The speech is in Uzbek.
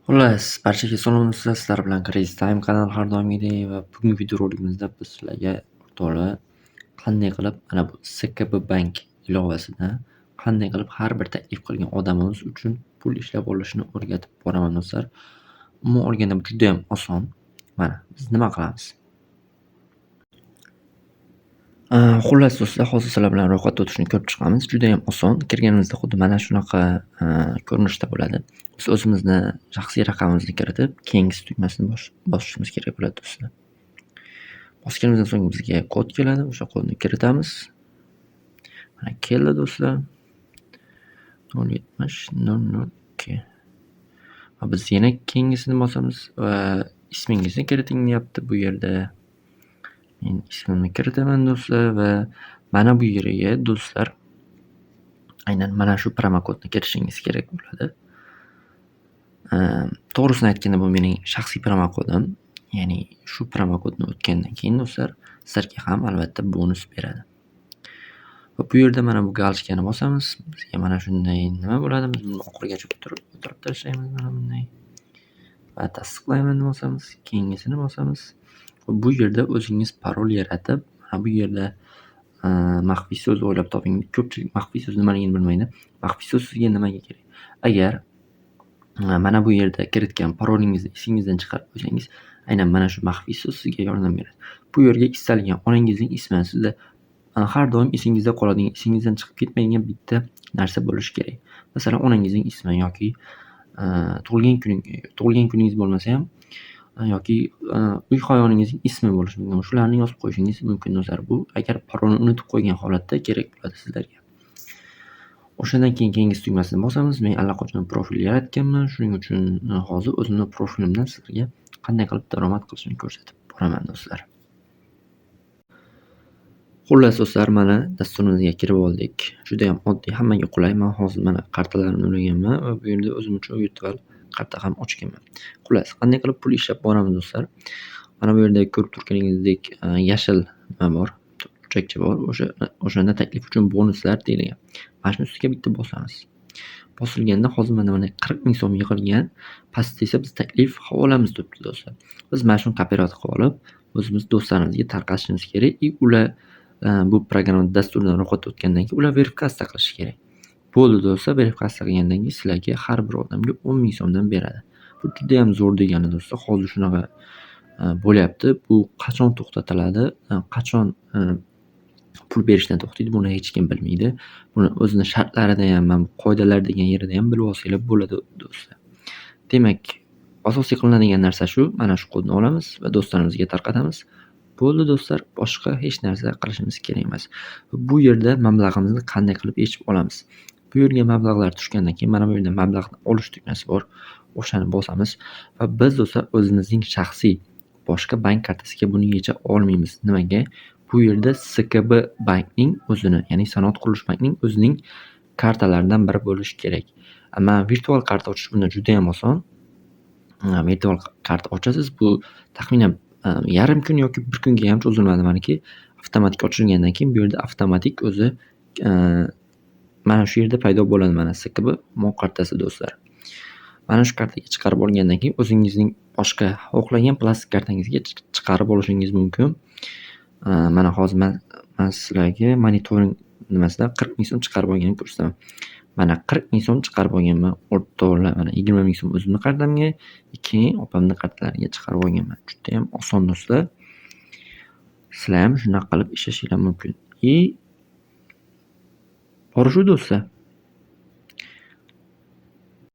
Xullas, barchaga salom do'stlar, sizlar bilan Crazy Time kanali har doimgidek va bugungi videorolikimizda biz sizlarga o'rtoqlar qanday qilib mana bu SKB Bank ilovasida qanday qilib har bir taklif qilgan odamimiz uchun pul ishlab olishni o'rgatib boraman do'stlar. Umuman olganda bu judayam oson. Mana biz nima qilamiz? Xullas do'stlar, hozir sizlar bilan ro'yxatdan o'tishni ko'rib chiqamiz. Judayam oson. Kirganimizda xuddi mana shunaqa ko'rinishda bo'ladi. Biz o'zimizni shaxsiy raqamimizni kiritib, keyingisi tugmasini bosishimiz kerak bo'ladi do'stlar. Bosganimizdan so'ng bizga kod keladi. O'sha kodni kiritamiz. Mana keldi do'stlar. 070 002. Va biz yana keyingisini bosamiz va ismingizni kiriting deyapti bu yerda. Men ismimni kiritaman do'stlar va mana bu yerga do'stlar aynan mana shu promokodni kiritishingiz kerak bo'ladi. To'g'risini aytganda bu mening shaxsiy promokodim. Ya'ni shu promokodni o'tgandan keyin do'stlar sizlarga ham albatta bonus beradi. Va bu yerda mana bu galchkani bosamiz. Bizga mana shunday nima bo'ladi? Biz buni oxirigacha o'tirib tashlaymiz mana bunday. Va tasdiqlayman bosamiz, keyingisini bosamiz. Va bu yerda o'zingiz parol yaratib, mana bu yerda maxfiy so'z o'ylab toping. Ko'pchilik maxfiy so'z nimaligini bilmaydi. Maxfiy so'z sizga nimaga kerak? Agar mana bu yerda kiritgan parolingizni esingizdan chiqarib qo'ysangiz, aynan mana shu maxfiy so'z sizga yordam beradi. Bu yerga istalgan onangizning ismi sizda har doim esingizda qoladigan, esingizdan chiqib ketmaydigan bitta narsa bo'lishi kerak. Masalan, onangizning ismi yoki tug'ilgan kuningiz bo'lmasa ham yoki uy hayvoningizning ismi bo'lishi mumkin. Shularni yozib qo'yishingiz mumkin do'stlar. Bu agar parolni unutib qo'ygan holatda kerak bo'ladi sizlarga. O'shandan keyin keyingisi tugmasini bosamiz. Men allaqachon profil yaratganman. Shuning uchun hozir o'zimni profilimdan sizlarga qanday qilib daromad qilishni ko'rsatib boraman do'stlar. Xullas do'stlar, mana dasturimizga kirib oldik. Juda ham oddiy, hammaga qulay. Men hozir mana kartalarimni ulaganman va bu yerda o'zim uchun virtual karta ham ochganman. Xullas, qanday qilib pul ishlab boramiz do'stlar? Mana bu yerda ko'rib turganingizdek, yashil nima bor, burchakcha bor. O'shanda taklif uchun bonuslar deyilgan. Mana shuni ustiga bitta bosamiz. Bosilganda hozir mana 40 ming so'm yig'ilgan. Pastda esa biz taklif havolamiz turibdi do'stlar. Biz mana shuni kopirovat qilib olib, o'zimiz do'stlarimizga tarqatishimiz kerak. И ular bu programma dasturdan ro'yxatdan o'tgandan keyin ular verifikatsiya qilishi kerak. Bo'ldi do'stlar, verifikatsiya qilgandan keyin sizlarga har bir odamga 10 ming so'mdan beradi. Bu juda ham zo'r degani do'stlar. Hozir shunaqa bo'lyapti. Bu qachon to'xtatiladi, qachon pul berishdan to'xtaydi, buni hech kim bilmaydi. Buni o'zini shartlarida ham, mana bu qoidalar degan yerida ham bilib olsanglar bo'ladi do'stlar. Demak, asosiy qilinadigan narsa shu. Mana shu kodni olamiz va do'stlarimizga tarqatamiz. Bo'ldi do'stlar, boshqa hech narsa qilishimiz kerak emas. Bu yerda mablag'imizni qanday qilib yechib olamiz? Bu yerga mablag'lar tushgandan keyin mana bu yerda mablag'ni olish tugmasi bor. O'shani bosamiz va biz do'stlar o'zimizning shaxsiy boshqa bank kartasiga buni yecha olmaymiz. Nimaga? Bu yerda SKB bankning o'zini, ya'ni Sanoat qurilish bankning o'zining kartalaridan biri bo'lishi kerak. Amma virtual karta ochish bunda juda ham oson. Virtual karta ochasiz, bu taxminan yarim kun yoki bir kunga ham cho'zilmadi maniki. Avtomatik ochilgandan keyin bu yerda avtomatik o'zi mana shu yerda paydo bo'ladi mana SKB Humo kartasi do'stlar. Mana shu kartaga chiqarib olgandan keyin o'zingizning boshqa xohlagan plastik kartangizga chiqarib olishingiz mumkin. Mana hozir man sizlarga monitoring nimasida 40 ming so'm chiqarib olganimni ko'rsataman. Mana 40 ming so'm chiqarib olganman o'rtoqlar. Mana 20 ming so'm o'zimni kartamga, keyin opamni kartalariga chiqarib olganman. Juda ham oson do'stlar. Sizlar ham shunaqa qilib ishlashinglar mumkin. И bor shu do'stlar.